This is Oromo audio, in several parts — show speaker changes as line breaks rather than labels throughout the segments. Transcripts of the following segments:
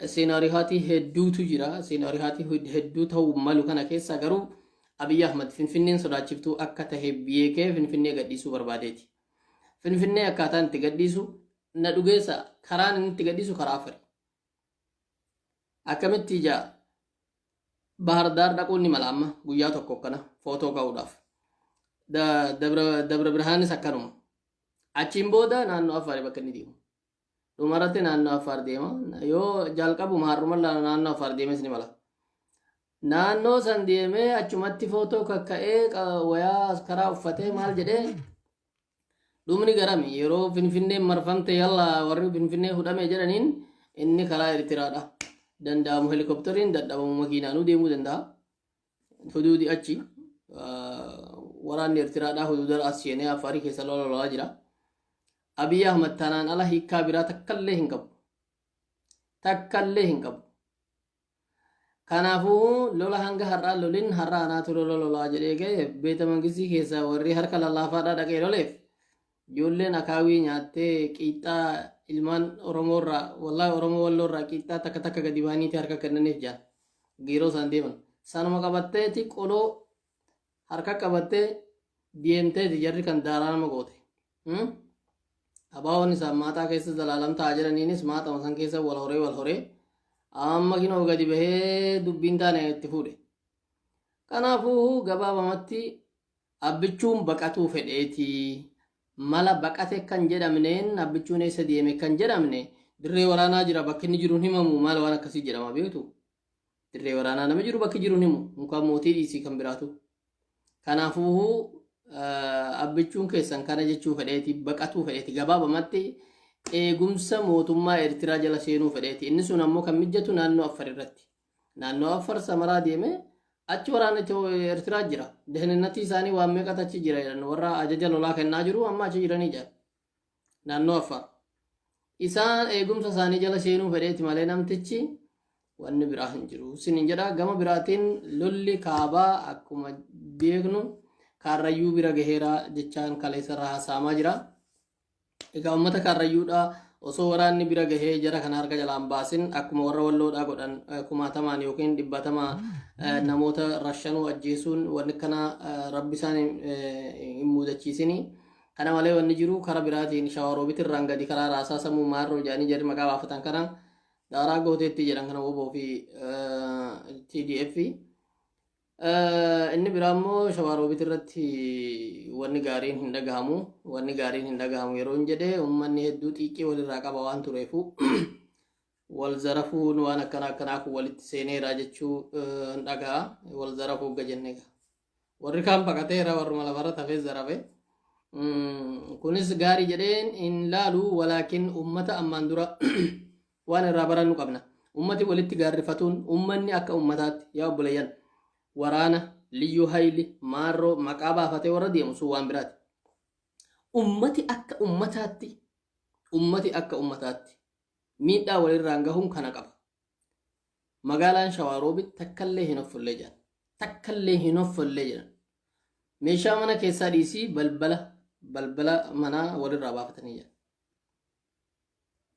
Seenaariyootii hedduutu jira. Seenaariyootii hedduu ta'uu malu kana keessa garuu Abiy Ahmad Finfinneen sodaachiftuu akka tahe beekee Finfinnee gadhiisuu barbaadeeti. Finfinnee akkaataan itti gadhiisu na dhugeessa, karaan inni itti gadhiisu karaa afuri. Akkamitti ija Bahar Daar dhaquun ni mala amma guyyaa tokko akkana footoo ka'uudhaaf. Dabra Birhaanis akkanuma. Achiin booda naannoo Affaari bakka inni deemu. Dhumarratti naannoo Affaar deema. Yoo jalqabuma har'uma naannoo Affaar deemes ni mala. Naannoo san deemee achumatti footoo kakka'ee, wayaa askaraa uffatee, maal jedhee, dhumni garami? Yeroo Finfinneen marfamte, yalla warri Finfinnee hudhame jedhaniin, inni karaa Eertiraadha. Danda'amu helikopteriin, dadhabamu makiinaanuu deemuu danda'a. Huduudi achi waraanni Eertiraadhaa huduuda as seenee Afaarii keessa lola lolaa jira. Abiy Ahmad tanaan ala hiikkaa biraa takkallee hin qabu. Takkallee hin qabu. Kanaafuu lola hanga har'aa lolin har'a anaatu lola lolaa jedhee ga'e. Beeta mangistii keessaa warri harka lallaafaadhaa dhaqee loleef, ijoolleen akaawii nyaattee qiixxaa ilmaan Oromoorraa, wallaahi Oromoo Walloorraa qiixxaa takka takka gadi bahaniiti harka kennaniif jaan. Yeroo isaan deeman sanuma qabatteeti, qoloo harka qabattee deemteeti jarri kan daaraa nama goote. Abaawoon isaan maaxaa keessa zalaalam ta'a jedhaniinis maaxama san keessa wal horee wal horee amma kinoo gadi bahee dubbiin taane itti fuudhe. Kanaafuu gabaabamatti Abbichuun baqatuu fedheeti. Mala baqate kan jedhamneen, Abbichuun eessa deeme kan jedhamne, dirree waraanaa jira, bakki inni jiru hin himamu, maal waan akkasii jedhama beektu. Dirree waraanaa nama jiru bakki jiru hin himu, mukaan mootii dhiisii kan biraatu. Kanaafuu Abbichuun keessan kana jechuu fedheeti, baqatuu fedheeti, gabaabamatti eegumsa mootummaa Eertiraa jala seenuu fedheeti. Inni sun ammoo kan mijatu naannoo Affar irratti. Naannoo Affar Samaraa deemee achi waraana Eertiraa jira. Dehninnatii isaanii waan meeqatu achi jira jedhan, warra ajaja lolaa kennaa jiru amma achi jiranii jedhan. Naannoo Affar. Isaan eegumsa isaanii jala seenuu fedheeti malee namtichi wanni biraa hin jiru. Sinin jedha, gama biraatiin lolli kaabaa akkuma beeknu Kaarrayyuu bira gaheera jechaan kaleessa irraa haasa'amaa jira. Egaa uummata Kaarrayyuudha osoo waraanni bira gahee jara kana harka jalaan baasin, akkuma warra Walloodhaa godhan kumaatamaan yookiin dhibbatama namoota rashanuu, ajjeesuun wanni kana rabbi isaan hin muudachiisini. Kana malee wanni jiru kara biraatiin Shawaroobit irraan gadi karaa raasaa samuu maarroo jedhanii jarri maqaa baafatan kana daaraa gooteetti jedhan kana WBO fi TDF. Inni biraa immoo Shawaroobit irratti wanni gaariin hin dhagahamu. Wanni gaariin hin dhagahamu yeroo hin jedhe, uummanni hedduu xiiqii walirraa qaba waan tureefu wal zarafuun waan akkana akkanaa kun walitti seeneera jechuu hin dhaga'a. Wal zarafuu ga jenne egaa. Warri kaan baqateera, warruma lafarra tafee zarafe. Kunis gaarii jedheen hin laalu, walaakin uummata ammaan dura waan irraa barannu qabna. Ummati walitti gaarrifatuun, uummanni akka uummataatti, yaa obboleeyyan, waraana liyyuu hayli maarroo maqaa baafatee warra deemu sun waan biraati. Ummati akka ummataatti, ummati akka ummataatti miidhaa walirraan gahuun kana qaba. Magaalaan Shawaroobit takkallee hin offollee jedhan. Takkallee hin offollee jedhan. Meeshaa mana keessaa dhiisii balbala balbala manaa walirraa baafatanii jedhan.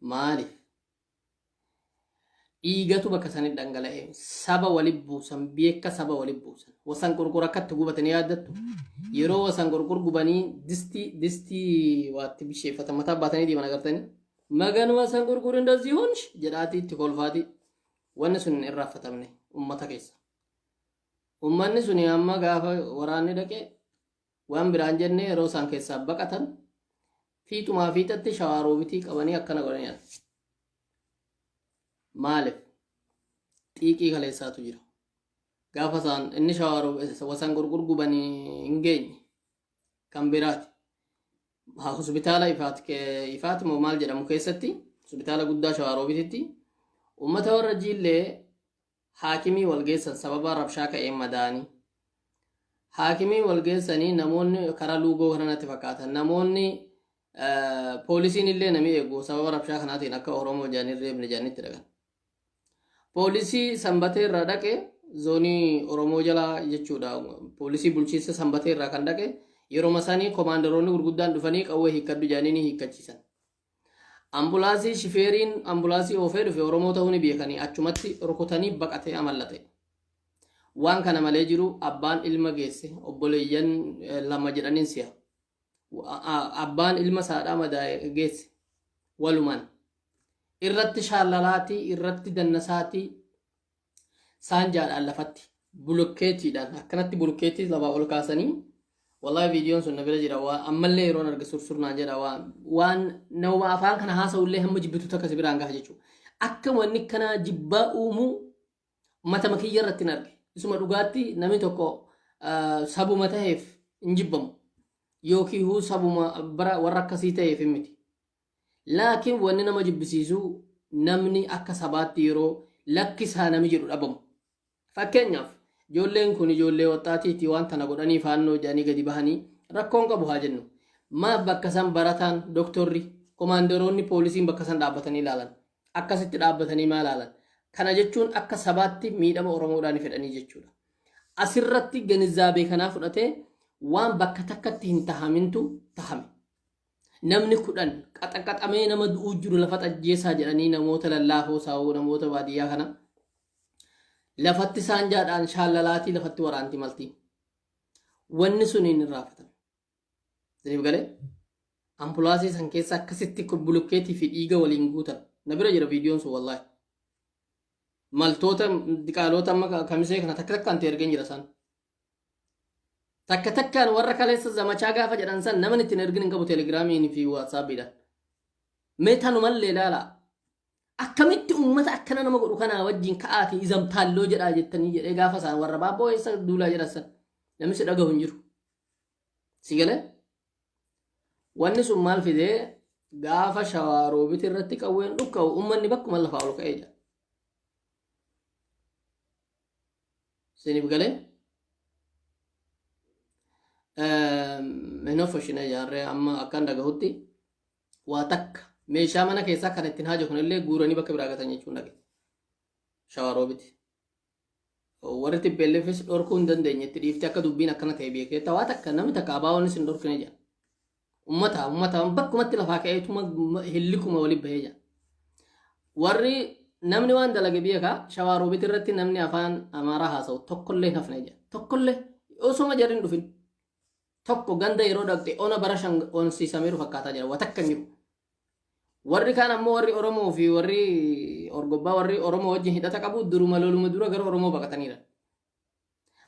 Maaliif? Dhiigatu bakka sanii dhangala'e, saba wali buusan, beeka saba wali buusan. Wasan qurqur akkatti gubatanii yaaddattu. Yeroo wasan qurqur gubanii distii distii waatti bisheeffatan mataa baatanii deeman agartanii. Magan wasan qurqur እንደዚህ ሆንሽ jedhaatii itti kolfaati. Wanni sun hin irraanfatamne ummata keessa. Ummanni suni amma gaafa waraanni dhaqe waan biraan jenne, yeroo isaan keessaa baqatan fiixumaa fiixatti Shawaaroobitii qabanii akkana godhanii. Maaliif? Xiiqii kaleessaatu jira. Gaafa isaan inni Shawaaroo wasan qurqur gubanii hin geenye kan biraati. Hospitaala Ifaat, Ifaat moo maal jedhamu keessatti, hospitaala guddaa Shawaroobititti uummata warra Jiillee haakimii wal geessan sababa rabshaa ka'een madaa'anii. Haakimii wal geessanii namoonni karaa Luugoo kana natti fakkaatan, namoonni poolisiin illee nami eegu sababa rabshaa kanaatiin akka Oromoo jedhanii reebne jedhanitti dhaqan. Poolisii Sanbatee irraa dhaqe, zoonii Oromoo jalaa jechuudha. Poolisii bulchiinsa Sanbatee irraa kan dhaqe yeroo isaanii komaandaroonni gurguddaan dhufanii qawwee hiikkadhu jedhanii ni hiikkachiisan. Ambulaasii shifeeriin ambulaasii oofee dhufe Oromoo ta'uu ni beekanii achumatti rukutanii baqatee amallate. Waan kana malee jiru abbaan ilma geesse obboleeyyan lama jedhaniin si'a. Abbaan ilma saadhaa madaa'e geesse walumaan. Irratti shaallalaatii irratti dannasaatii saanjaadhaan lafatti bulukkeetiidhaan akkanatti bulukkeetii lafaa ol kaasanii, wallahi viidiyoon sun na bira jira. Waa ammallee yeroon arge sursurnaan jedha. Waan nama afaan kana haasa'ullee hamma jibbitu takka si biraan gaha jechuudha. Akka wanni kana jibbaa uumuu matama kiyya irratti hin arge. Isuma dhugaatti namni tokko sabuma ta'eef hin jibbamu. Yookiin sabuma bara warra akkasii ta'eef hin miti. Laakiin wanni nama jibbisiisu namni akka sabaatti yeroo lakkisaa nami jedhu dhabamu. Fakkeenyaaf, ijoolleen kun ijoollee waxxaatiitii waan tana godhanii faannoo jedhanii gadi bahanii rakkoon qabu haa jennu. Maaf bakka san barataan, doktorri, komaandaroonni poolisiin bakka san dhaabbatanii ilaalan? Akkasitti dhaabbatanii maa ilaalan? Kana jechuun akka sabaatti miidhama Oromoodhaan fedhanii jechuudha. Asirratti ganizzaabee kanaa fudhatee waan bakka takkatti hin tahamintu tahame. Namni 10 qaxaqaxamee nama du'uu jiru lafa xajjeessaa jedhanii namoota lallaafoo saawuu namoota baadiyyaa kana lafatti saanjaadhaan shaallalaatii lafatti waraanti maltii. Wanni sun hin irraafatame. Isiniif galee? Ampulaasii san keessa akkasitti bulukkeetii fi dhiiga waliin guutan. Na bira jira viidiyoon sun wallaahi. Maltoota diqaaloota amma kamisee kana takka takkaan ergeen jira isaan. Takka takkaan warra kaleessa zamachaa gaafa jedhan san namni ittiin ergin hin qabu telegiraamiin fi waatsaappiidhaan. Mee tanumallee ilaalaa. Akkamitti uummata akkana nama godhu kanaa wajjin ka'aatii izamtaalloo jedhaa jettanii jedhee gaafa isaan warra baabboo eessa duulaa jedhan san namni si dhagahu hin jiru. Si galee? Wanni sun maal fidee gaafa Shawaaroobit irratti qawween dhukka'u uummanni bakkuma lafaa ol ka'ee jira. Isiniif galee? Hin offashine jaarree amma akkan dhagahutti waa takka meeshaa mana keessaa kan ittiin haaju kunillee guuranii bakka biraa gatan jechuun dhage. Shawaroobiti. Warri TPLFis dhorkuu hin dandeenye, itti dhiiftee akka dubbiin akkana ta'e beekee waa takka namni takka abaa'oonis hin dhorkine jedha. Ummata ummata bakkumatti lafaa ka'eetuma hillikuma waliin bahee jira. Warri namni waan dalage beekaa. Shawaroobiti irratti namni afaan Amaaraa haasa'u tokkollee hin hafne jedha. Tokkollee osoma jarri hin dhufin. Tokko ganda yeroo dhaqxe ona bara 5 onsiisameeru fakkaataa jira. Waa takka hin jiru. Warri kaan ammoo warri Oromoo fi warri Orgobbaa, warri Oromoo wajjin hidhata qabu, duruma loluma dura gara Oromoo baqataniira.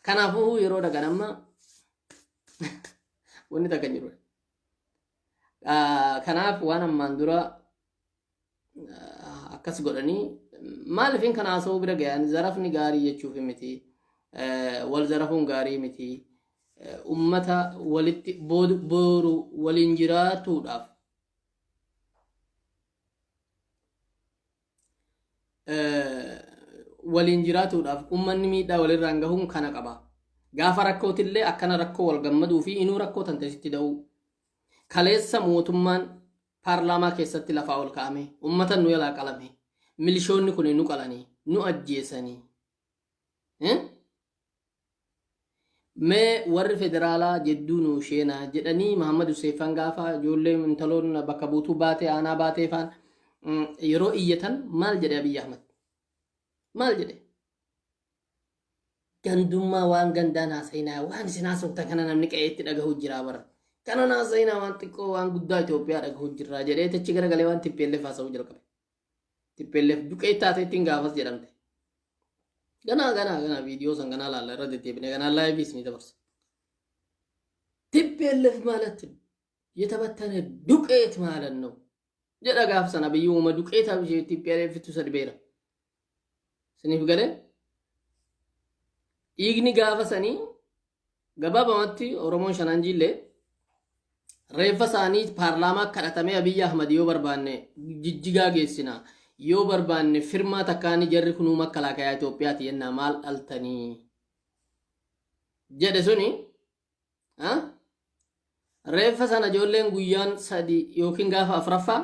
Kanaafuu yeroo dhaqan amma wanni takka hin jiru. Kanaaf waan ammaan dura akkas godhanii maaliifin kana haasa'uu bira gahan? Zarafni gaarii jechuuf miti. Wal zarafuun gaarii miti. Ummata walitti booru waliin jiraatuudhaaf ummanni miidhaa walirraan gahuun kana qaba. Gaafa rakkootillee akkana rakkoo wal gammaduu fi inuu rakkoo tan teessitti da'uu. Kaleessa mootummaan paarlaamaa keessatti lafaa ol ka'ame ummata nu jalaa qalame, milishoonni kun nu qalanii nu ajjeesanii. Mee warri federaalaa jedduu nu sheenaa jedhanii Muhammad Hussein gaafa ijoollee intaloon bakka buutuu baatee aanaa baatee faan yeroo iyyatan maal jedhe Abiyyi Ahmad? Maal jedhe? Gandummaa waan gandaan haasa'inaa, waan isin haasoftan kana namni qe'eetti dhagahu jira bara. Kana haasa'inaa, waan xiqqoo waan guddaa Itoophiyaa dhagahu jirra jedhee tachi garagalee waan TPLF haasa'uu jalqabe. TPLF duqee taateettiin gaafas jedhamte. Ganaa ganaa ganaa viidiyoo san ganaa laalla irra deddeebine ganaa live ni dabarsa. TPLF ማለት የተበተነ ዱቄት ማለት ነው jedha gaaf sana biyyi uuma duqeetaa bishee TPLF tu sadi beera. Siniif galee? Dhiigni gaafa sanii gabaabamatti Oromoon shanan jillee reeffa isaanii paarlaamaa kadhatamee Abiyyi Ahmad yoo barbaanne Jijjigaa geessina, yoo barbaanne firmaa takkaanii jarri kunuu makkalaakayaa Itoophiyaati jennaa maal dhaltanii jedhe suni. Reeffa sana ijoolleen guyyaan 3 yookiin gaafa afraffaa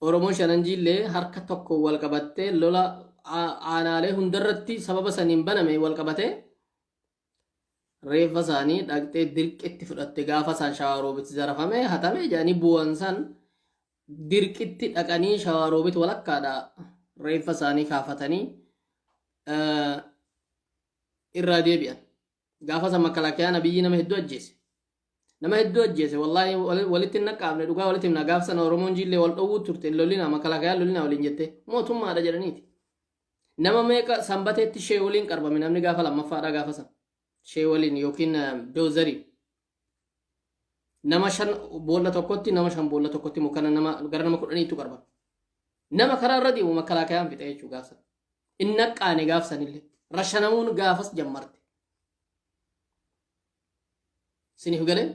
Oromoon shanan jillee harka tokko wal qabattee lola aanaalee hundarratti sababa saniin baname wal qabatee reeffa isaanii dhaqxee dirqitti fudhatte. Gaafa isaan Shawaroobitti zarafame hatame jedhanii bu'an san Dirqitti dhaqanii Shawaroobit walakkaadha reeffa isaanii kaafatanii irraa deebi'an. Gaafa san makalaakayaan Abiyyi nama hedduu ajjeese. Nama hedduu ajjeese, wallaahi walitti hin naqqaabne. Dhugaa walitti himna, gaafa sana Oromoon jillee wal dhowwuu turte. Lolina makalaakayaan lolina waliin jette, mootummaadha jedhaniiti. Nama meeqa Sanbateetti shee waliin qarbame namni gaafa lammaffaadha. Gaafa san shee waliin yookiin doozarii nama shan boolla tokkotti, nama shan boolla tokkotti mukana nama gara nama 10tu qarbame. Nama karaa irra deemu makalaakayaan fixe jechuu gaaf san. Hin naqqaane gaaf sanillee. Rashanamuun gaafas jammarte. Siniif galee?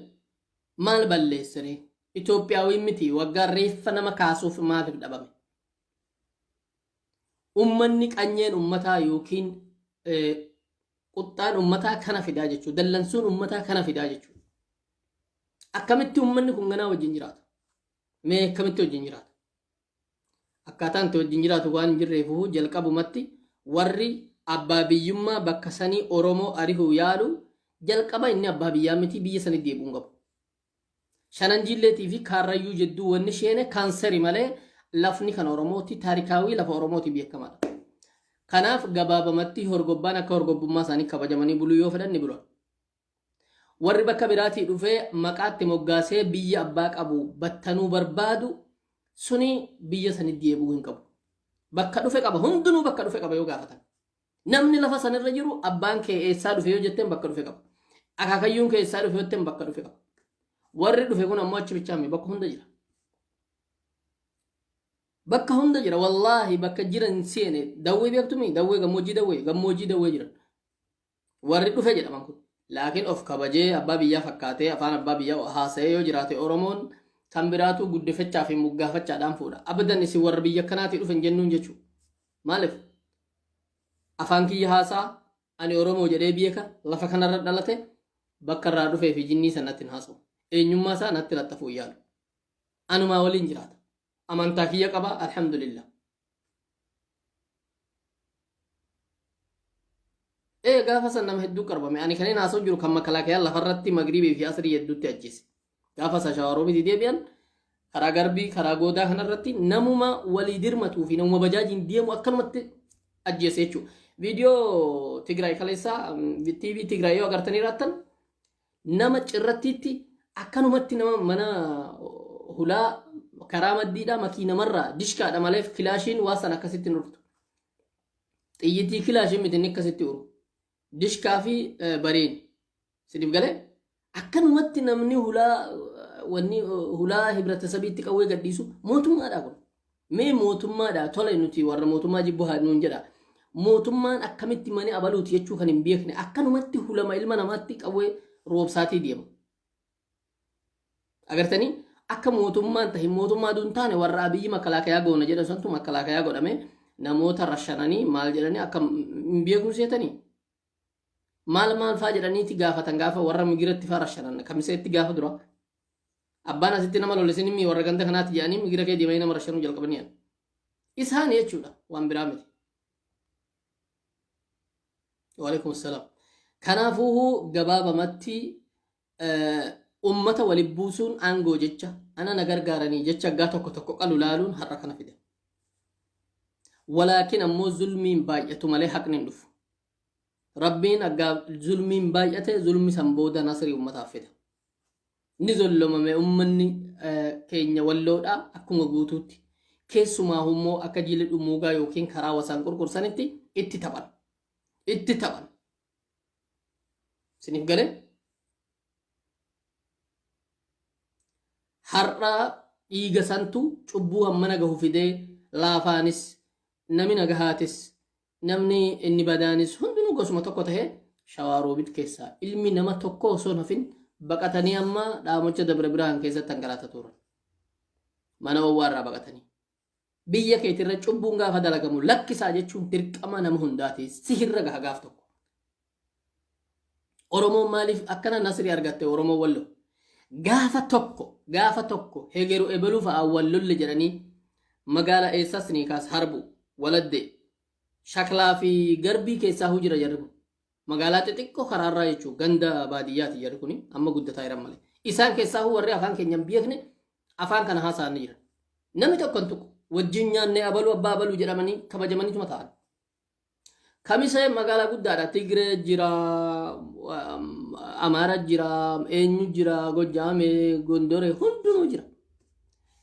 Maal balleessine? Itoophiyaawii miti waggaa reeffa nama kaasuuf maaliif dhabame? Ummanni qanyeen ummataa yookiin quxxaan ummataa kana fidaa jechuudha. Dallansuun ummataa kana fidaa jechuudha. Akkamitti ummanni kun ganaa wajjin jiraata? Mee akkamitti wajjin jiraata? Akkaataan itti wajjin jiraatu waan hin jirreefuu jalqabumatti warri abbaa biyyummaa bakka sanii Oromoo arihuu yaalu jalqaba inni abbaa biyyaa miti, biyya sanii deebi'uu hin qabu. Shanan Jiilleetii fi Kaarrayyuu jidduu wanni sheene kaanseri malee lafni kan Oromooti, taarikaawii lafa Oromooti, beekamaadha. Kanaaf gabaabamatti horgobbaan akka horgobbummaa isaanii kabajamanii buluu yoo fedhan ni bulan. Warri bakka biraatii dhufee maqaatti moggaasee biyya abbaa qabu battanuu barbaadu suni biyya sanitti deebi'uu hin qabu. Bakka dhufe qaba, hundinuu bakka dhufe qaba yoo gaafatan. Namni lafa sanirra jiru abbaan kee eessaa dhufe yoo jetteen bakka dhufe qaba. Akaakayyuun kee eessaa dhufe yoo jetteen bakka dhufe qaba. Warri dhufe kun ammoo achi bichaa bakka hunda jira. Bakka hunda jira, wallaahi bakka jiran seene. Dawwee beektumi, dawwee gammoojjii, dawwee gammoojjii, dawwee jiran. Warri dhufe jedhaman kun. Laakiin of kabajee abbaa biyyaa fakkaatee afaan abbaa biyyaa haasa'ee yoo jiraate Oromoon kan biraatu guddifachaa fi muggaafachaadhaan fuudha. Abadan isin warra biyya kanaatii dhufe hin jennuun jechuudha. Maaliif? Afaan kiyya haasaa, ani Oromoo jedhee beeka, lafa kanarra dhalate, bakka irraa dhufee fi jinnii san natti hin haasa'u. Eenyummaa isaa natti laxxafuu hin yaalu. Anumaa waliin jiraata. Amantaa kiyya qaba, alhamdulillah. Ee, gaafa san nama hedduu qarbame. Ani kan inni haasa'u jiru kan makalaakayaan lafarratti magriibii fi asrii hedduutti ajjeese. Gaafa isa Shawaroobiti deebi'an karaa garbii karaa goodaa kanarratti namuma walii dirmatuu fi namuma bajaajiin deemu akkanumatti ajjeese jechuudha. Viidiyoo Tigraay kaleessaa TV Tigraay yoo agartanii raattan nama cirrattiitti akkanumatti nama mana hulaa karaa maddiidhaa makiinamarraa dishkaadha maleef kilaashiin waa san akkasitti hin urtu. Xiyyitii kilaashiin miti inni akkasitti uru. Dishkaa fi bareen. Siniif galee? Akkanumatti namni hulaa wanni hulaa hibratasabiitti qawwee gadhiisu mootummaadha kun. Mee mootummaadha, tole, nuti warra mootummaa jibbu haa nuun jedha. Mootummaan akkamitti mani abaluuti jechuu kan hin beekne akkanumatti hulama ilma namaatti qawwee roobsaatii deema. Agartanii, akka mootummaan tahe mootummaa duun taane warra Abiyyi makalaakayaa goona jedhan santu makalaakayaa godhame namoota rashananii maal jedhanii akka hin beeknu seetanii. Maal maal faa jedhaniiti gaafatan gaafa warra migiratti faa rashanan kamiseetti gaafa dura. Abbaan asitti nama lole isin warra ganda kanaati jedhanii migira kee deemanii nama rashanuu jalqabanii. Isaan jechuudha, waan biraa miti. Waalaikum salaam. Kanaafuu gabaabamatti ummata waliin buusuun aangoo jecha ana na gargaaranii jecha aggaa tokko tokko qalu laaluun har'a kana fide. Walaakin ammoo zulmiin baay'atu malee haqni hin dhufu. Rabbiin aggaa zulmiin baay'ate zulmi san booda nasrii ummataaf fida. Ni zollomame ummanni keenya Walloodha akkuma guutuutti. Keessumaa immoo akka jili dhumuugaa yookiin karaa wasaan qurqursanitti itti taphan. Itti taphan. Siniif galee? Har'a dhiiga santu cubbuu hammana gahu fidee laafaanis nami nagahaatis namni inni badaanis hundinuu gosuma tokko tahe Shawaaroobit keessaa ilmi nama tokko osoo hin hafin baqatanii amma dhaamocha Dabra Birhaan keessatti hanqalaata turan. Mana owwaa irraa baqatanii. Biyya keetirra cubbuun gaafa dalagamu lakkisaa jechuun dirqama nama hundaati, sihirra gaha gaaf tokko. Oromoon maaliif akkana nasrii argatte? Oromoon Walloo? Gaafa tokko, gaafa tokko hegeru ebeluu fa'a wal lolle jedhanii magaala eessaas ni kaas Harbu, Waladde, Shaklaa fi Garbii keessaa huu jira jarri kun. Magaalaa xixiqqoo karaarraa jechuun ganda baadiyyaati jarri kun, amma guddataa jiran malee. Isaan keessaa huu warri afaan keenya hin beekne afaan kana haasa'an ni jiran. Namni tokko hin tuqu. Wajjin nyaannee abaluu abbaa abaluu jedhamanii kabajamaniituma ta'an. Kamisee magaalaa guddaadha. Tigree jira, Amaara jira, eenyu jira, Gojjaame, Gondore hundinuu jira.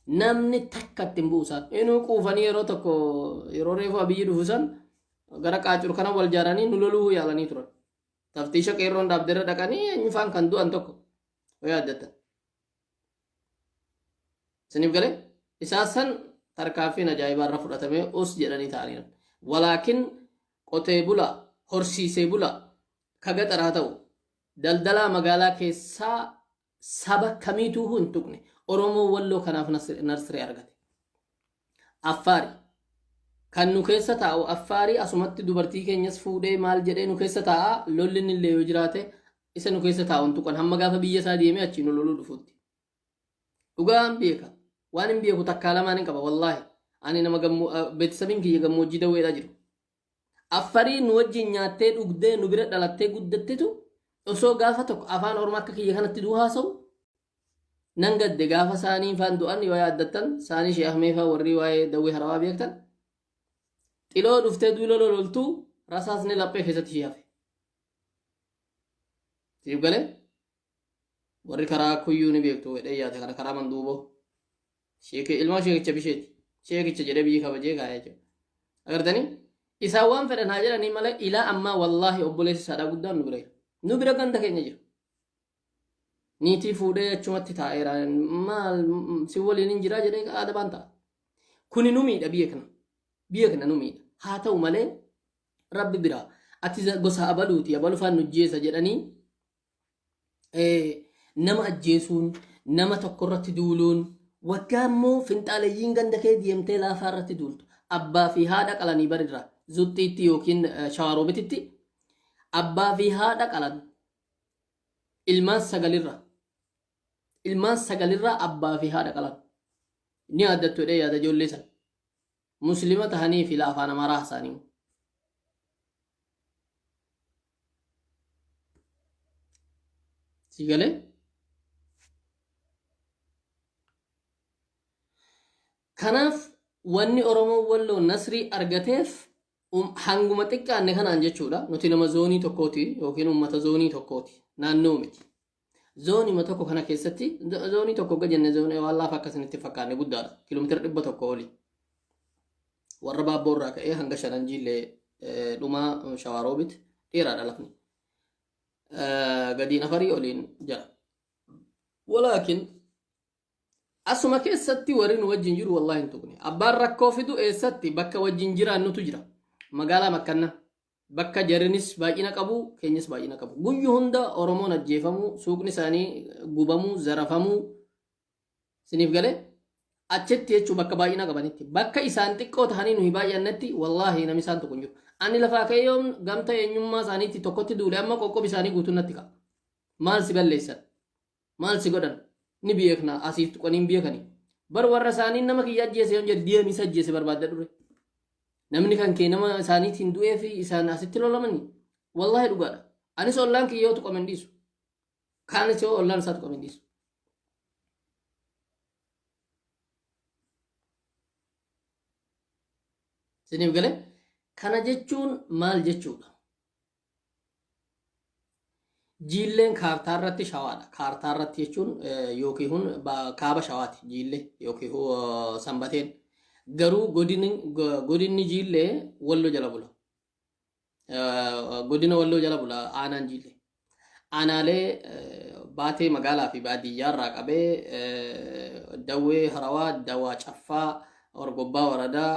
Namni takka itti hin bu'u isaan. Inuu quufanii yeroo tokko yeroo reefu Abiyyi dhufu san gara qaacur kana wal jaaranii nu loluu yaalanii turan. Taftiisha qeerroon dhaabderra dhaqanii eenyufaan kan du'an tokko yoo yaaddattan. Isiniif galee isaa san tarkaanfiin ajaa'ibaa irra fudhatamee us jedhanii ta'aniiran. Walaakin qotee bulaa, horsiisee bulaa, ka gaxaraa ta'u, daldalaa magaalaa keessaa saba kamiituu hin tuqne. Oromoo Walloo kanaaf narsiree argate. Affaari. Kan nu keessa taa'u Affaarii asumatti dubartii keenyas fuudhee maal jedhee nu keessa taa'a lolli inni illee yoo jiraate isa nu keessa taa'u hin tuqan hamma gaafa biyya isaa deemee achii nu loluu dhufutti. Dhugaan beeka. Waan hin beeku takkaa lamaan hin qaba wallaahi. Ani nama beetisabiin kiyya gammoojjii dawweedhaa jiru. Affarii nu wajjin nyaattee dhugdee nu bira dhalattee guddattetu osoo gaafa tokko afaan Oromoo akka kiyya kanatti duu haasa'u nan gadde gaafa saanii faan du'an yoo yaaddattan saanii shee ahmee faa warri waa'ee dawwee harawaa beektan xiloo dhuftee duula lololtuu rasaasni laphee keessatti ishee hafe. Siif galee warri karaa kuyyuu ni beektu jedhee yaada kana karaa manduuboo. Sheekee ilma sheekicha bisheeti. Sheekicha jedhee biyyi kabajee kaa'ee jechuudha. Agartanii? Isaan waan fedhan haa jedhanii malee ilaa ammaa wallaahi obboleessi isaadhaa guddaan nu bira jira. Nu bira ganda keenya jira. Niitii fuudhee achumatti taa'eera. Maal si waliin hin jiraa jedhee aadabaan ta'a. Kuni nu miidha biyya kana. Biyya kana nu miidha. Haa ta'u malee rabbi biraa ati gosa abaluuti abalu faan nu jeesa jedhanii nama ajjeesuun nama tokko irratti duuluun waggaa immoo finxaaleyyiin ganda kee deemtee laafaa irratti duultu abbaa fi haadha qalanii barirra zuxxiitti yookiin shawaroobititti abbaa fi haadha qalan ilmaan sagalirra ilmaan sagalirra abbaa fi haadha qalan ni yaaddattu jedhee yaada ijoollee sana muslima tahanii fi afaan amaaraa hasaanii si galee kanaaf wanni Oromoo Walloo nasrii argateef hanguma xiqqaanne kanaan jechuudha. Nuti nama zoonii tokkooti yookiin uummata zoonii tokkooti. Naannoo miti. Zoonima tokko kana keessatti zoonii tokko ga jenne zoonii waan laafa akkasinitti fakkaanne guddaadha. Kiiloomeetira 100 oli. Warra Baabboo irraa ka'ee hanga Shanan Jiillee dhumaa Shawaroobit dheeraadha lafni. Gadiin afarii oliin jira. Walaakin asuma keessatti warri nu wajjin jiru wallaahi hin tuqne. Abbaan rakkoo fidu eessatti bakka wajjin jiraannutu jira. Magaalaa Makkannaa. Bakka jarinis baay'ina qabu, keenyas baay'ina qabu. Guyyu hunda Oromoon ajjeefamuu, suuqni isaanii gubamuu, zarafamuu siniif galee achitti jechuun bakka baay'ina qabanitti. Bakka isaan xiqqoo tahanii nuyi baay'annetti wallaahi namni isaan tokko hin jiru. Ani lafaa ka'ee yoom gamta eenyummaa isaaniitti tokkotti duule amma qoqqobi isaanii guutuun natti ka'a. Maal si balleessan? Maal si godhan? Ni beekna asiif tuqanii hin beekani. Bar warra isaanii nama kiyya ajjeese yoon jedhe deemi isa ajjeese barbaadda dure. Namni kan kee nama isaaniitiin du'ee fi isaan asitti lolamani. Wallaahi dhugaadha. Anis ollaan kiyya yoo tuqame hin dhiisu. Kaanis yoo ollaan isaa tuqame hin dhiisu. Isiniif galee? Kana jechuun maal jechuudha? Jiilleen kaartaa irratti shawaadha. Kaartaa irratti jechuun yookiin hun kaaba shawaati jiillee yookiin sanbateen. Garuu godinni jiillee wallo jala bula. Godina walloo jala bula aanaan jiillee. Aanaalee baatee magaalaa fi baadiyyaa irraa qabee dawwee harawaa, dawaa caffaa, orgobbaa waradaa,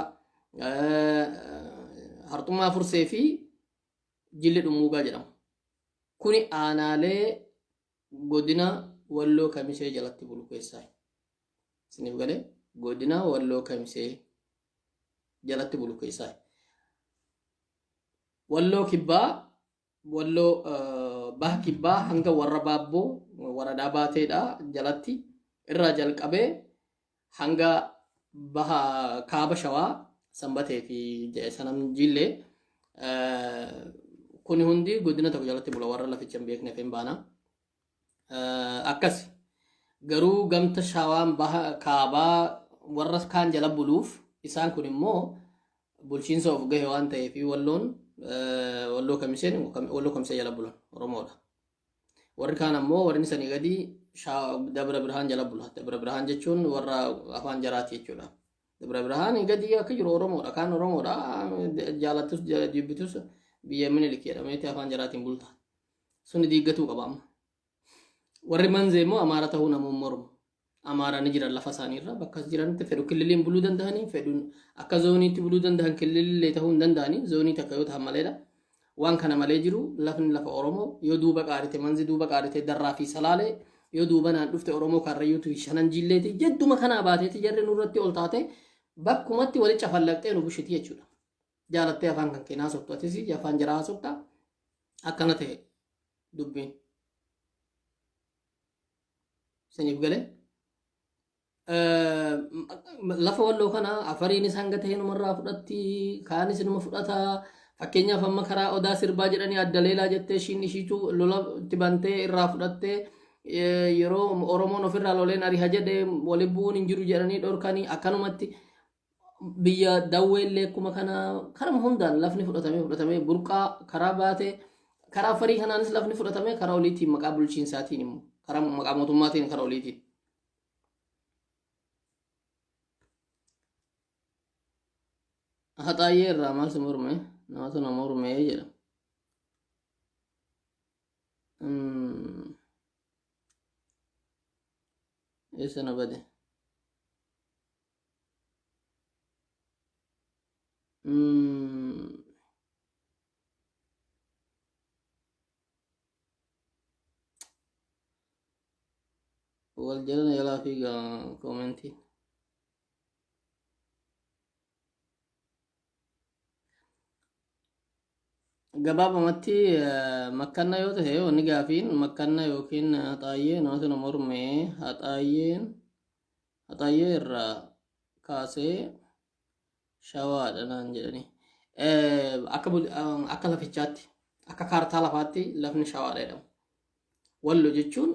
harxummaa fursee fi Jilli Dhummuugaa jedhamu. Kuni aanaalee godina Walloo Kamisee jalatti bulu keessaa. Isiniif galee godina Walloo Kamisee jalatti bulu keessaa. Walloo Kibbaa, Walloo Baha Kibbaa hanga warra Baabboo waradaa Baateedha jalatti irraa jalqabee hanga baha kaaba shawaa sanbatee fi sanam jillee kuni hundi godina tokko jalatti bula warra laficha hin beekneef hin baana. Akkasi. Garuu gamta shawaan baha kaabaa warra kaan jala buluuf isaan kun immoo bulchiinsa of gahe waan ta'eef Walloon Walloo Kamiseen Walloo Kamisee jala bulan Oromoodha. Warri kaan ammoo warri sanii gadi Dabra Birhaan jala bula. Dabra Birhaan jechuun warra afaan jaraati jechuudha. Dabra Birhaan gadi akka jiru Oromoodha. Kaan Oromoodha. Jaalattus jibbitus biyya Minilik jedhameeti afaan jaraatiin bulta. Suni diiggatuu qaba amma. Warri Manzee immoo Amaara ta'uu namoonni mormu. Amaara ni jiran lafa isaaniirra bakka jiranitti fedhu kililiin buluu danda'anii, fedhuun akka zooniitti buluu danda'an, kililillee ta'uu hin danda'anii, zoonii takka yoo ta'an maleedha. Waan kana malee jiru lafni lafa Oromoo. Yoo duuba qaarite Manzi, duuba qaarite Darraa fi Salaalee, yoo duuba naan dhufte Oromoo Karrayyuutu Shanan Jilleeti jedduma kanaa baateeti jarri nurratti ol taate bakkumatti wali cafallaqxee nu bushiti jechuudha. Jaalattee afaan kan keenyaa haasoftu, atis afaan jaraa haasofta, akkana ta'e dubbiin. Siniif galee? Lafa Walloo kana Afariinis hanga ta'e numarraa fudhatti, kaanis numa fudhata. Fakkeenyaaf amma karaa Odaa Sirbaa jedhanii adda leelaa jettee ishiin ishiitu lola itti bantee irraa fudhattee, yeroo Oromoon ofirraa loleen ariha jedhe wali bu'uun hin jiru jedhanii dhorkanii, akkanumatti biyya Dawweellee akkuma kana karama hundaan lafni fudhatamee fudhatamee burqaa karaa baate. Karaa Afarii kanaanis lafni fudhatamee karaa oliitiin maqaa bulchiinsaatiin immoo karaa maqaa mootummaatiin karaa oliitiin. Haxaayyee irraa maal si morme? Namatu na morme jedha. Eessa na bade? Wal jala na jalaa fiiga koomentiin. Gabaabumatti Makkanna yoo ta'e, wanni gaafiin Makkanna yookiin Haxaayyee namatu na morme. Haxaayyeen Haxaayyee irraa kaasee Shawaadha naan jedhani. Akka lafichaatti, akka kaartaa lafaatti lafni Shawaadha jedhamu. Wallo jechuun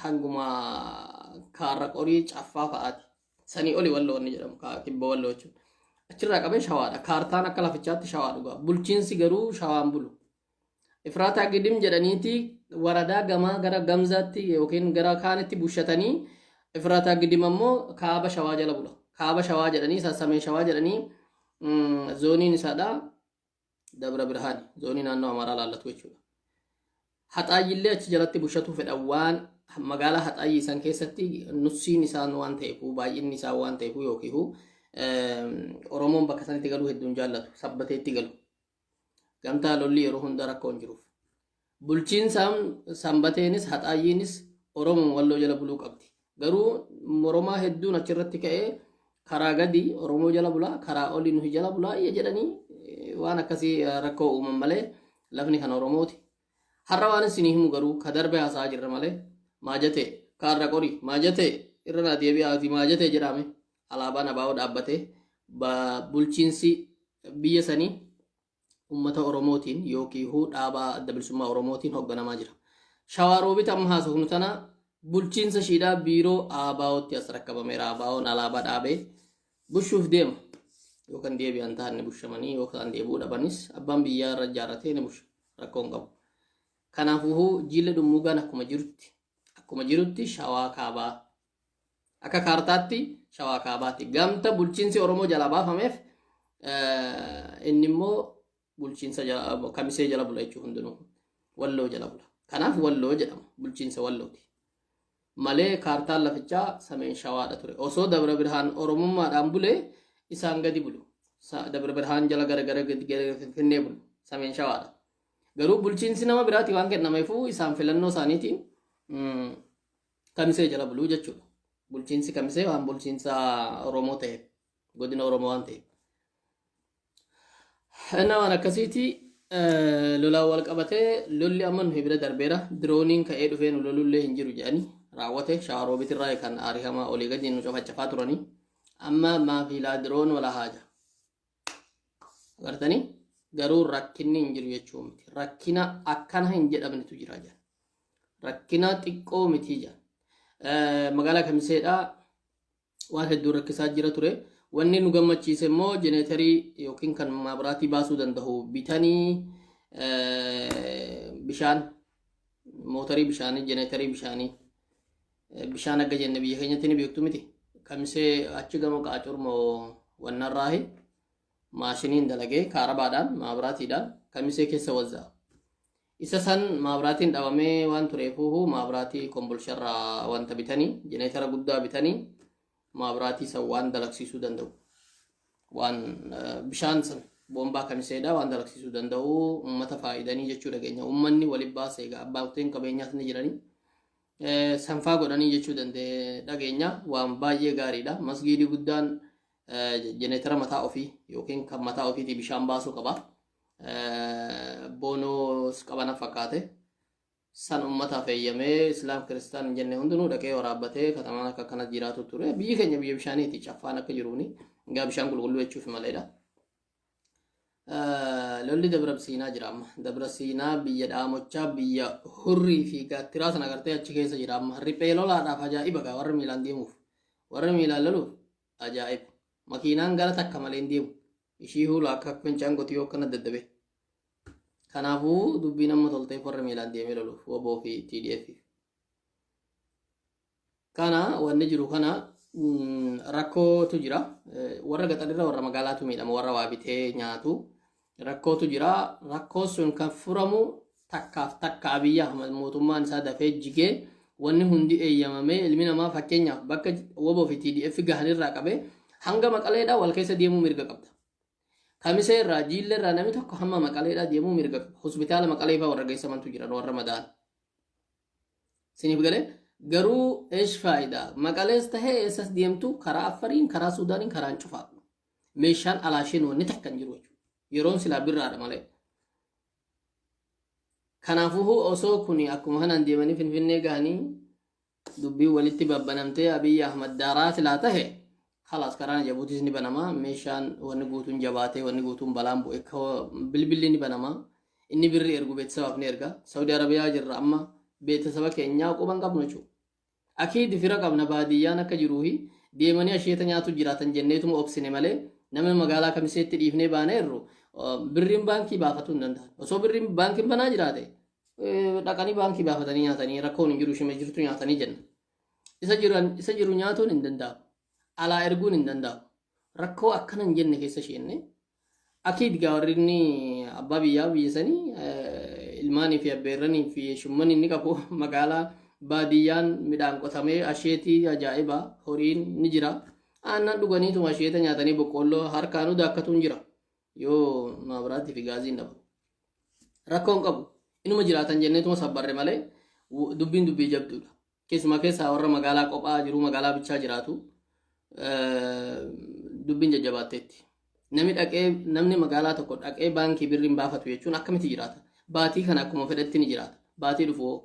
hanguma Kaarra Qorii, Caffaa fa'aati. Sanii oli Wallo wanni jedhamu kibba Walloo jechuudha. Achirraa qabee Shawaadha. Kaartaan akka lafichaatti Shawaa dhugaa. Bulchiinsi garuu Shawaan bulu. Ifraataa Gidim jedhaniiti waradaa gamaa gara Gamzaatti yookiin gara kaanitti bushatanii, Ifraataa Gidim ammoo kaaba Shawaa jala bula. Kaaba Shawaa jedhanii, Sameen Shawaa jedhanii, zooniin isaadha Dabra Birhaani, zoonii naannoo Amaaraa laallatu jechuudha. Haxaayyillee achi jalatti bushatuu fedhan, waan magaalaa Haxaayyii isaan keessatti nussiin isaan waan ta'eef, baay'inni isaan waan ta'eef, yookiin Oromoon bakka sanitti galuu hedduun jaallatu, Sabbateetti galu. Gamtaa lolli yeroo hunda rakkoo hin jiruuf. Bulchiinsaan Sanbateenis Haxaayyiinis Oromoo Walloo jala buluu qabdi. Garuu Oromaa hedduun achirratti ka'ee karaa gadi Oromoo jala bulaa, karaa olii nuyi jala bulaa iyya jedhanii waan akkasii rakkoo uuman malee lafni kan Oromooti. Har'a waan isinii himu garuu ka darbe haasa'aa jirra malee maajatee Kaarra Qori maajatee irra naa deebi'aati maajatee jedhame alaabaan abaa'oo dhaabbatee bulchiinsi biyya sanii ummata Oromootiin yookiin dhaaba Adda Bilisummaa Oromootiin hoogganamaa jira. Shawaa Roobit amma haasofnu tana bulchiinsa ishiidhaa biiroo ABO'tti as rakkabameera. ABO'n alaabaa dhaabee bushuuf deema. Yookaan deebi'an ta'an ni bushamanii, yookaan deebi'uu dhabanis abbaan biyyaa irra ijaarratee ni busha. Rakkoo hin qabu. Kanaafuu Jiille Dhummuugaan akkuma jirutti Shawaa Kaabaa akka kaartaatti Shawaa Kaabaati. Gamta bulchiinsi Oromoo jalaa baafameef inni immoo bulchiinsa Kamisee jala bula jechuun hundinuu Walloo jala bula. Kanaaf Walloo jedhama, bulchiinsa Wallooti. Malee kaartaan lafichaa Sameen Shawaadha ture. Osoo Dabra Birhaan Oromummaadhaan bulee isaan gadi bulu. Dabra Birhaan jala gara gara gadi gara Finfinnee bulu. Sameen Shawaadha. Garuu bulchiinsi nama biraati waan kennameefuu isaan filannoo isaaniitiin Kamisee jala buluu jechuudha. Bulchiinsi Kamisee waan bulchiinsa Oromoo ta'eef, godina Oromoo waan ta'eef. Inni waan akkasiiti lolaan wal qabatee lolli amma nu bira darbeera. Dirooniin ka'ee dhufee nu lolullee hin jiru jedhanii raawwate Shawaa irraa kan arihamaa olii gadi nu cafacafaa turanii. Amma maafiilaa diroon wala haaja. Agartanii, garuu rakkinni hin jiru jechuu miti. Rakkina akkana hin jedhamnetu jira jedha. Rakkina xiqqoo miti jedha. Magaalaa Kamiseedhaa Waan hedduu rakkisaa jira ture. Wanni nu gammachiise immoo jeneetarii yookiin kan maabiraatii baasuu danda'u bitanii, bishaan mootarii bishaanii, jeneetarii bishaanii, bishaan akka jenne biyya keenyatti ni beektu miti. Kamisee achi gama qaacurmoo wannarraahi maashiniin dalagee kaarabaadhaan maabiraatiidhaan Kamisee keessa wazza'a. Isa san maabiraatiin dhabamee waan tureefuuhu maabiraatii Kombolsharraa wanta bitanii, jeneetara guddaa bitanii, maabiraatii san waan dalagsiisuu danda'u. Waan bishaan san boombaa Kamiseedha waan dalagsiisuu danda'u uummata faayidanii jechuu dhageenya. Uummanni waliin baasee egaa abbootiin qabeenyaas ni jiranii. Sanfaa godhanii jechuu danda'e dhageenya, waan baay'ee gaariidha. Masgiidii guddaan jeneetara mataa ofii yookiin kan mataa ofiitii bishaan baasuu qaba. Boonoos qabana fakkaate. San uummataaf eeyyamee, islaam kiristaan hin jenne, hundinuu dhaqee waraabbatee katamaan akka akkana jiraatu ture. Biyyi keenya biyya bishaaniiti, caffaan akka jiruuni. Egaa bishaan qulqulluu jechuuf maleedha. Lolli Dabra Siinaa jira amma. Dabra Siinaa biyya dhaamochaa, biyya hurrii fi gaattiraa sana agartee achi keessa jira amma. Riphee lolaadhaaf ajaa'iba gaa warri miilaan deemuuf. Warri miilaan loluuf ajaa'iba. Makiinaan gara takka malee hin deemu. Ishii huula akka fincaan qotiyoo akkana daddabe. Kanaafuu dubbiin amma tolteef warra miilaan deemee loluuf, WBO fi TDF. Kana wanni jiru kana rakkootu jira. Warra gaxarirra warra magaalaatu miidhama, warra waa bitee nyaatu. Rakkootu jira. Rakkoo sun kan furamu takkaaf takka Abiyyi Ahmad mootummaan isaa dafee jigee, wanni hundi eeyyamamee, ilmi namaa fakkeenyaaf bakka WBO fi TDF gahanirraa qabee hanga Maqaleedhaa wal keessa deemuu mirga qabda. Kamisee irraa, Jiille irraa namni tokko hamma Maqaleedhaa deemuu mirga qaba. Hospitaala Maqalee fa'aa warra geessamantu jiran, warra madaan. Siniif galee garuu eesh faayidaa Maqalees tahee eessas deemtu karaa Affariin, karaa Suudaaniin karaan cufaa. Meeshaan alaasheen wanni takka hin jiru jechuudha. Yeroon silaa birraadha malee. Kanaafuu osoo kuni akkuma kanaan deemanii Finfinnee gahanii dubbiin walitti babbanamtee Abiyyi Ahmad daaraa silaa tahe, khalaas, karaan Jabuutis ni banama, meeshaan wanni guutuun jabaatee, wanni guutuun balaan bu'e, bilbilli ni banama, inni birri ergu beeksisabaaf ni erga. Saudi Arabiyaa jirra amma, beeksisaba keenyaa quban qabnu jechuudha. Akiid fira qabna baadiyyaan akka jiruufi deemanii asheeta nyaatu jiraatan jenneetuma obsine malee namni magaalaa Kamiseetti dhiifnee baaneerru birriin baankii baafatuu hin danda'an. Osoo birriin baankiin banaa jiraate dhaqanii baankii baafatanii nyaatanii rakkoon hin jiru, shima jirtu nyaatanii jenna. Isa jiran isa jiru nyaatuun hin danda'amu. Alaa erguun hin danda'amu. Rakkoo akkana hin jenne keessa isheenne. Akiid gaa warri inni abbaa biyyaa biyya sanii ilmaanii fi abbeerranii fi shumman inni qabu magaalaa baadiyyaan midhaan qotamee asheetii ajaa'iba, horiin ni jira. Aannan dhuganiituma asheeta nyaatanii boqqoolloo harkaanuu daakkatuun jira. Yoo maabiraatii fi gaaziin dhabu. Rakkoon qabu. Inuma jiraatan jenneetuma sabbarre malee dubbiin dubbii jabduudha. Keessumaa keessaa warra magaalaa qophaa jiru, magaalaa bichaa jiraatu, dubbiin jajjabaatteetti. Namni dhaqee, namni magaalaa tokko dhaqee baankii birriin baafatu jechuun akkamitti jiraata? Baatii kana akkuma fedhetti ni jiraata. Baatii dhufu hoo?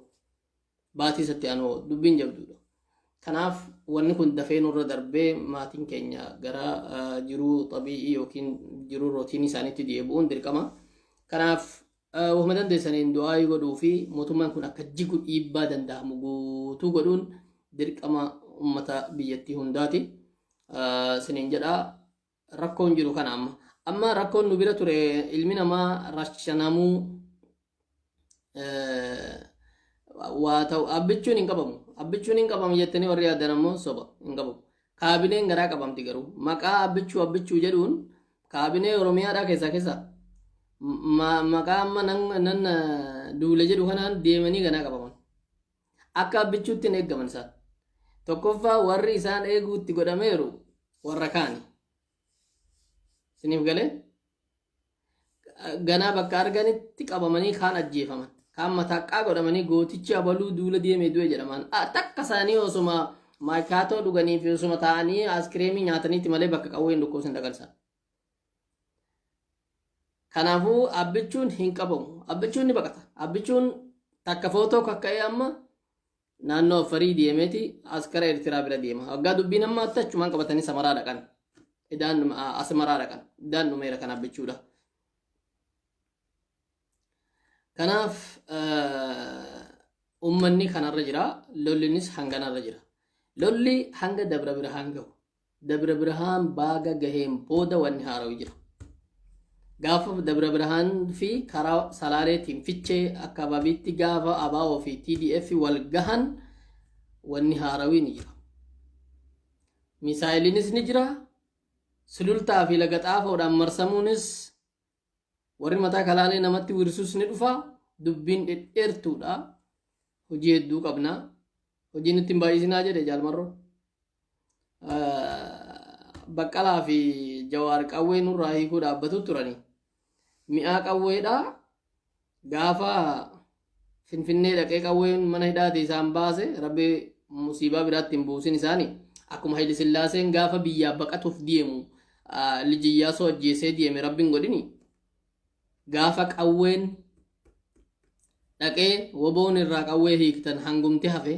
Baatii isatti aanu hoo? Dubbiin jabduudha. Kanaaf wanni kun dafee nurra darbee maatiin keenya gara jiruu xabii'ii yookiin jiruu rootiinii isaaniitti deebi'uun dirqama. Kanaaf wahuma dandeessaniin du'aayii godhuu fi mootummaan kun akka jigu dhiibbaa danda'amu guutuu godhuun dirqama uummata biyyattii hundaati. Siniin jedha, rakkoon jiru kana amma. Amma rakkoon nu bira ture ilmi namaa rashanamuu waa ta'u, Abbichuun hin qabamu. Abbichuun hin qabamu jettanii warri yaaddan ammoo soba, hin qabamu. Kaabineen garaa qabamti, garuu maqaa Abbichuu Abbichuu jedhuun kaabinee Oromiyaadhaa keessaa keessaa maqaa amma nan duule jedhu kanaan deemanii ganaa qabaman. Akka Abbichuutti hin eeggaman isaan. Tokkoffaa warri isaan eeguutti godhameeru warra kaani. Isiniif galee ganaa bakka arganitti qabamanii kaan ajjeefaman. Kaan mataaqqaa godhamanii gootichi abaluu duula deemee du'e jedhaman. Takka isaanii osuma maakaatoo dhuganii fi osuma taa'anii aaskireemii nyaataniitti malee bakka qawween dhukkubsan dhaqansan. Kanaafuu Abbichuun hin qabamu. Abbichuun ni baqata. Abbichuun takka footoo kakka'ee amma naannoo Affarii deemeeti askara Eertiraa bira deema. Waggaa dubbiin amma achumaan qabatanii Samaraa dhaqan. Idaan Asmaraa dhaqan. Idaan dhumeera kan Abbichuudha. Kanaaf uummanni kanarra jira. Lollinis hanganarra jira. Lolli hanga Dabra Birhaan gahu. Dabra Birhaan baaga gaheen booda wanni haarawi jira. Gaafa Dabra Birhaan fi karaa Salaaleetiin Fichee akkaababiitti gaafa ABO fi TDF wal gahan wanni haarawii ni jira. Misaayiliinis ni jira. Sulultaa fi Laga Xaafoodhaan marsamuunis warri mataa kalaalee namatti wirsus ni dhufa. Dubbiin dhedheertuudha. Hojii hedduu qabna. Hojii nutti hin baay'isinaa jedhe Jaalmarroon. Baqqalaa fi Jawaar qawwee nurraa hiikuu dhaabbatu turani. Mi'aa qawweedhaa gaafa Finfinnee dhaqee qawween mana hidhaati isaan baase, Rabbi musiibaa biraatti hin buusin isaani. Akkuma Hayile Sillaaseen gaafa biyyaa baqatuuf deemu Liji Iyyaasuu ajjeesee deeme, Rabbi hin godhini. Gaafa qawween dhaqee woboon irraa qawwee hiiktan hangumti hafe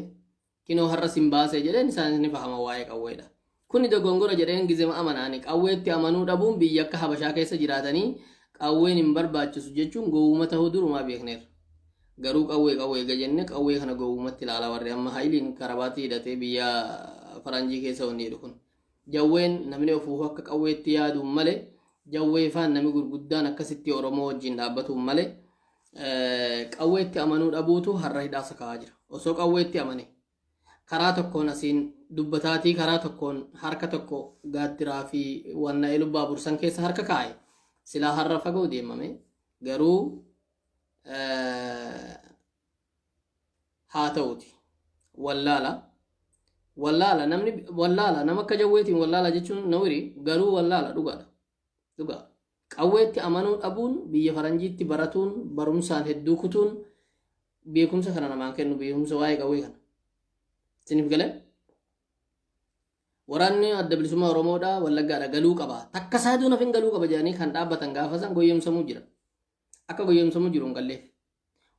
kinoo har'a sin baasee jedheen, isaanis ni fahama waa'ee qawweedha. Kuni dogongora jedheen gizema amanaani. Qawweetti amanuu dhabuun, biyya akka Habashaa keessa jiraatanii qawween hin barbaachisu jechuun gowwuma ta'uu durumaa beekneerra. Garuu qawwee qawwee ega jenne, qawwee kana gowwumatti ilaala warri amma Hayiliin karabaatii hidhatee biyya faranjii keessa wanni jedhu kun. Jawween namni ofuuf akka qawweetti yaaduun malee, jawwee faan namni gurguddaan akkasitti Oromoo wajjin dhaabbatuun malee, qawweetti amanuu dhabuutu har'a hidhaasa kaa'aa jira. Osoo qawweetti amane karaa tokkoon asiin dubbataatii, karaa tokkoon harka tokko gaattiraa fi wanna elubbaa bursan keessa harka kaa'e, silaa har'a fagoo deemame. Garuu haa ta'uti, wallaala wallaala namni wallaala nama akka jawweetiin wallaala jechuun nawiri, garuu wallaala dhugaadha, dhugaa. Qawweetti amanuu dhabuun, biyya faranjiitti baratuun, barumsaan hedduu kutuun beekumsa kana namaan kennu, beekumsa waa'ee qawwee kana. Isiniif galee? Waraanni Adda Bilisummaa Oromoodha Wallaggaadha galuu qaba, takka isaa duun hafin galuu qaba jedhanii kan dhaabbatan gaafa san goyyomsamuu jira. Akka goyyomsamuu jiru hin galleef.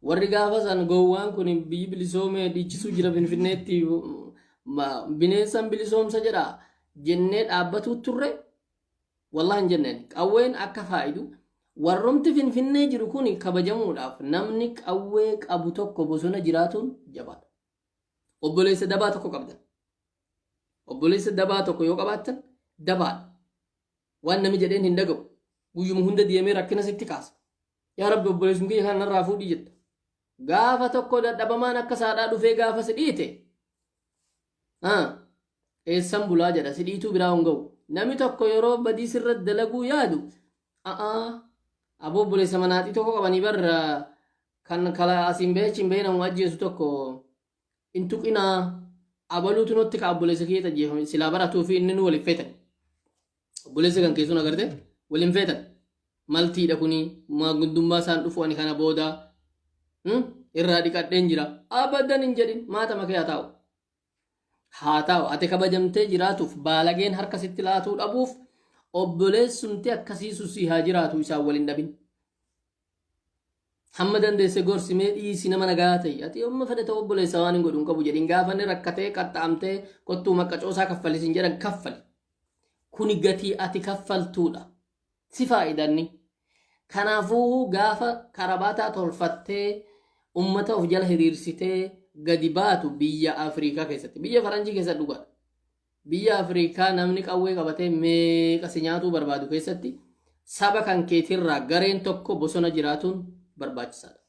Warri gaafa san gowwaan kun biyyi bilisoome dhiichisuu jira, Finfinneetti bineensan bilisoomsa jedha jennee dhaabbatuu turre, wallahi hin jenneen. Qawween akka faayidu warrumti Finfinnee jiru kun kabajamuudhaaf namni qawwee qabu tokko bosona jiraatuun jabaadha. Obboleessa dabaa tokko qabdan. Obboleessa dabaa tokko yoo qabaattan, dabaadha. Waan namni jedheen hin dhaga'u. Guyyuma hunda deemee rakkina sitti kaasa. Yaa Rabbi, obboleessum kiyya kana narraa fuudhii jetta. Gaafa tokko dadhabamaan akka saadhaa dhufee gaafa si dhiite, eessan bulaa jedha, si dhiituu biraa hin ga'u. Namni tokko yeroo badii sirra dalaguu yaadu, a'aa, aboo obboleessa manaaxii tokko qabanii barra kan kala asiin bahee achiin bahee namu ajjeesu tokko hin tuqinaa, abaluutu nutti ka obboleessa kiyya ajjeefame silaa baratuu fi inni nu waliif feetan. Obboleessa kan keessuun agarte waliin feetan. Maltiidha kuni maanguddummaa isaan dhufu, ani kana booda irraa dhiqadheen jira. Abadan hin jedhin, maatama kee haa taa'u. Haa taa'u, ati kabajamtee jiraatuuf, baalageen harka sitti laatuu dhabuuf, obboleessumti akkasiisu si haa jiraatu, isaan waliin dhabin. Hamma dandeesse gorsi, mee dhiisi, nama nagaa ta'i. Ati amma fedhe ta'u obboleessa waan hin godhu hin qabu jedhin, gaafa inni rakkatee qaxxaamtee kottuu maqqacoosaa kaffali sin jedhan, kaffali. Kuni gatii ati kaffaltuudha. Si faayidanni. Kanaafuu gaafa karabaataa tolfattee ummata of jala hiriirsitee gadi baatu biyya Afrikaa keessatti, biyya faranjii keessatti dhugaadha. Biyya Afrikaa namni qawwee qabatee meeqa si nyaatuu barbaadu keessatti saba kan keetirraa gareen tokko bosona jiraatuun barbaachisaadha.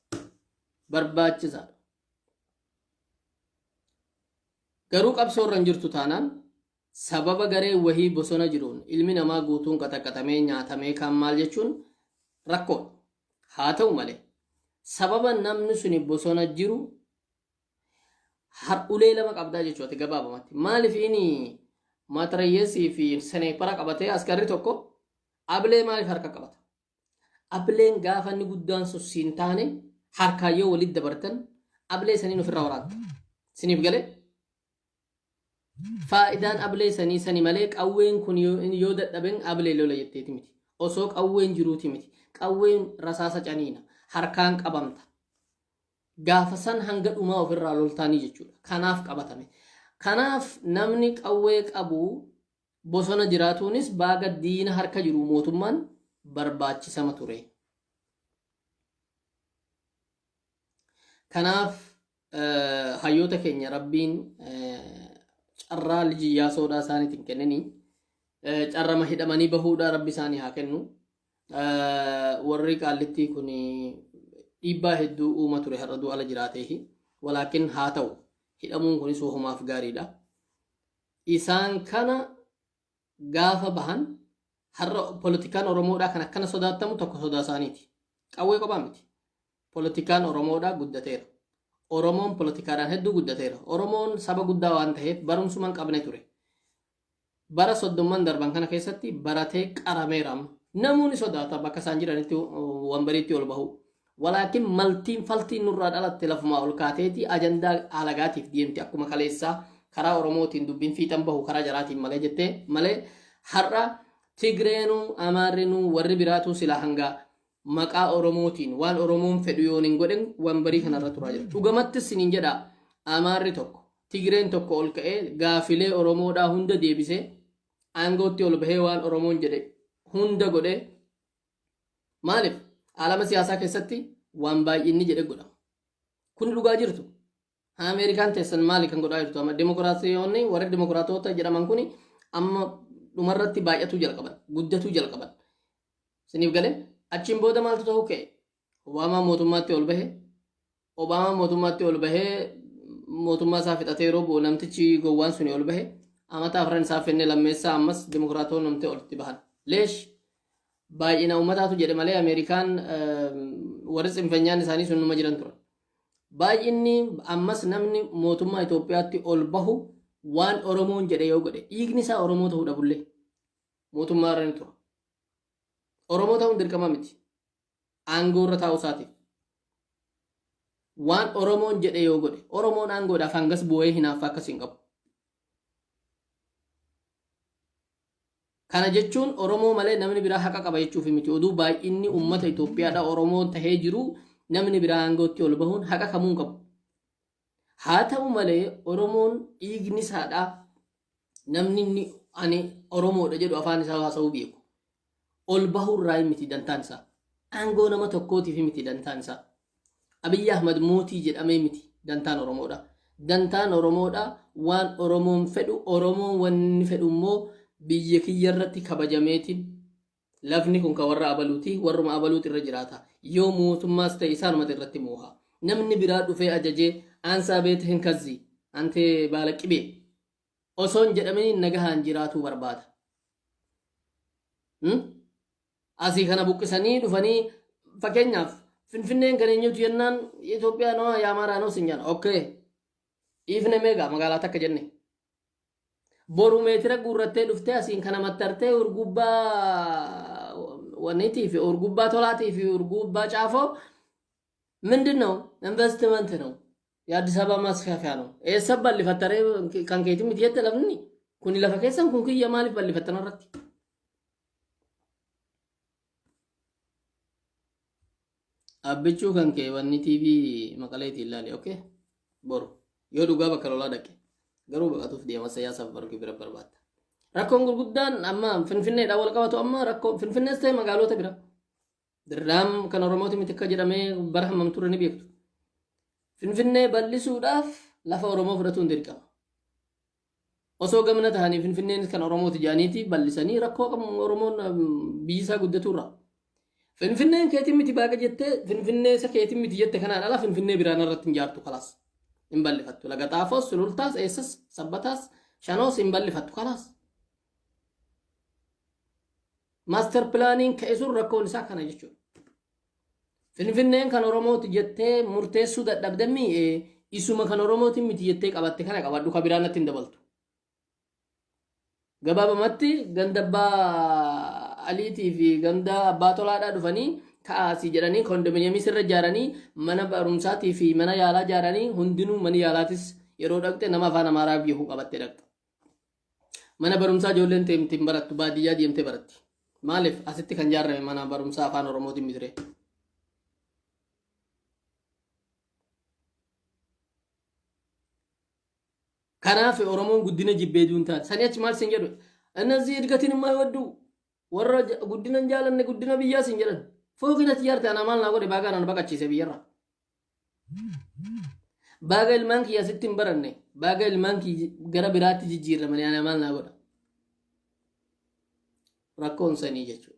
Barbaachisaadha. Garuu qabsoo irra hin jirtu taanaan, sababa garee wahii bosona jiruun ilmi namaa guutuun qaxaqaxamee nyaatamee kan maal jechuun rakkoodha. Haa ta'u malee sababa namni suni bosona jiru ulee lama qabdaa jechuudha gabaabumatti. Maaliif inni matarayyeesii fi seneepara qabatee askarri tokko ablee maaliif harka qabata? Ableen gaafa inni guddaan sun siin taane, harkaan yoo walitti dabartan ablee saniin ofirraa waraanta. Siniif galee? Faayidaan ablee sanii sani malee qawween kun yoo dadhaben ablee lola jetteeti miti. Osoo qawween jiruuti miti. Qawween rasaasa caniina. Harkaan qabamta. Gaafa san hanga dhumaa ofirraa loltaanii jechuudha. Kanaaf qabatame. Kanaaf namni qawwee qabu bosona jiraatuunis baaga diina harka jiru mootummaan barbaachisama ture. Kanaaf hayyoota keenya Rabbiin carraa liji Iyyaasoodhaa isaaniitiin kennanii Carrama hidhamanii bahuudha rabbi isaanii haa kennu. Warri Qaallittii kun dhiibbaa hedduu uuma ture har'a du'a ala jiraateehi. Walaakin haa ta'u, hidhamuun kunis wahumaaf gaariidha. Isaan kana gaafa bahan har'a politikaan Oromoodhaa kan akkana sodaattamu tokko sodaa isaaniiti. Qawwee qophaa miti. Politikaan Oromoodhaa guddateera. Oromoon politikaadhaan hedduu guddateera. Oromoon saba guddaa waan ta'eef barumsuma hin qabne ture. Bara 30n darban kana keessatti baratee qarameera amma. Namuu ni sodaata bakka isaan jiranitti wanbariitti ol bahuu. Walaakin maltiin faltiin nurraa dhalatte lafumaa ol kaateeti ajandaa alagaatiif deemti akkuma kaleessaa karaa Oromootiin dubbiin fiixan bahu karaa jaraatiin malee jettee malee har'a Tigreenuu Amaarrinuu warri biraatuu silaa hangaa maqaa Oromootiin waan Oromoon fedhu yoon hin godhin wanbarii kanarra turaa jira. Dhugamattis siniin jedha, Amaarri tokko, Tigreen tokko ol ka'ee gaafilee Oromoodhaa hunda deebisee aangootti ol bahee waan Oromoon jedhe hunda godhee, maaliif alama siyaasaa keessatti waan baay'inni jedhe godhama. Kun dhugaa jirtu. Ameerikaan teessan maali kan godhaa jirtu amma? Dimokiraasiyoonni warri dimokiraatota jedhaman kuni amma dhumarratti baay'atuu jalqaban, guddatuu jalqaban. Siniif galee achiin booda maaltu ta'uu ka'e? Obaamaa mootummaatti ol bahe. Obaamaa mootummaatti ol bahee mootummaa isaa fixatee yeroo bu'u namtichi gowwaan suni ol bahe. Amata afran isaa fenne lammeessaa ammas dimokiraatonni namtee olitti bahan. Leesh baay'ina uummataatu jedhe malee Ameerikaan warri tsinfanyaan isaanii sun numa jiran turan. Baay'inni ammas namni mootummaa Itoophiyaatti ol bahu waan Oromoon jedhe yoo godhe, dhiigni isaa Oromoo ta'uu dhabullee mootummaa irra ni tura. Oromoo ta'uun dirqama miti. Aangoo irra taa'uu isaatiif. Waan Oromoon jedhe yoo godhe, Oromoon aangoodhaaf hangas bu'ee hinaaffaa akkas hin qabu. Kana jechuun Oromoo malee namni biraa haqa qaba jechuuf miti. Oduu baay'inni uummata Itoophiyaadha Oromoo tahee jiru namni biraa aangootti ol bahuun haqa kamuu hin qabu. Haa ta'u malee Oromoon dhiigni isaadha namni inni ani Oromoodha jedhu afaan isaa haasa'uu beeku. Ol bahuurraa miti dantaan isaa. Aangoo nama tokkootiif miti dantaan isaa. Abiyyi Ahmad mootii jedhamee miti dantaan Oromoodha. Dantaan Oromoodha waan Oromoon fedhu, Oromoon wanni fedhu immoo biyya kiyya irratti kabajameetiin lafni kun kan warra abaluuti, warruma abaluuti irra jiraata. Yoo mootummaas ta'e isaanumatu irratti mooha. Namni biraa dhufee ajajee aansaa beet hin kazzi antee baala qibee osoo hin jedhaminiin nagahaan jiraatuu barbaada. Asii kana buqqisanii dhufanii, fakkeenyaaf Finfinneen kan eenyutu jennaan Itoophiyaa noo yaa noo sin jedhan. Okay. Dhiifne meeqa magaalaa takka jenne. Boru meetira guurrattee dhuftee asiin kana mattartee urgubbaa wanniitii fi urgubbaa tolaatii fi urgubbaa caafoo ምንድን ነው? ኢንቨስትመንት ነው። የአዲስ አበባ ማስፋፊያ ነው። Eessa bal'ifattaree? Kan keetii miti jette lafni kuni lafa keessan kun kiyya maaliif bal'ifattan irratti? Abbichuu kan kee wanni TV Maqaleetiin ilaali, okay? Boru yoo dhugaa bakka lolaa dhaqe garuu baqatuuf deema siyaasaaf bargii bira barbaadda. Rakkoon gurguddaan amma Finfinneedhaan wal qabatu, amma rakkoo Finfinnees ta'e magaalota bira. Dirraam kan Oromooti miti akka jedhamee bara hammam ture ni beektu. Finfinnee bal'isuudhaaf lafa Oromoo fudhatuun dirqama. Osoo gamna ta'anii Finfinneen kan Oromooti jedhaniiti bal'isanii rakkoo qabu Oromoon biyyi isaa guddaturra. Finfinneen keetiin miti baaqa jettee Finfinnee isa keetiin miti jette kanaan ala Finfinnee biraan irratti hin jaartu kalaas. Hin bal'ifattu. Laga Xaafoos, Sulultaas, eessas, Sabbataas, Shanoos hin bal'ifattu kalaas. Master planiin ka'e sun rakkoon isaa kana jechuudha. Finfinneen kan Oromooti jettee murteessuu dadhabdammi isuma kan Oromooti miti jettee qabatte kana qabadhu, ka biraan natti hin dabaltu. Gabaabamatti ganda abbaa Aliitii fi ganda abbaa Tolaadhaa dhufanii ka'aasii jedhanii kondominiyeemii sirra ijaaranii mana barumsaatii fi mana yaalaa ijaaranii, hundinuu mana yaalaatis yeroo dhaqxe nama afaan Amaaraa beeku qabattee dhaqxa. Mana barumsaa ijoolleen teemtiin barattu baadiyyaa deemtee baratti. Maaliif asitti kan ijaarame mana barumsaa afaan Oromootiin mitiree? Kanaaf Oromoon guddina jibbee duun taate. Sanii achi maal sin jedhu? እነዚህ እድገትን የማይወዱ warra guddina hin jaalanne guddina biyyaa sin jedhan. Fooqin ati ijaarte anaa maal naa godhe? Baagaa naan baqachiise biyyarraa. Baaga ilmaan kiyya asitti hin baranne. Baaga ilmaan kiyya gara biraatti jijjiiramanii anaa maal naa godha? Rakkoon sanii jechuudha.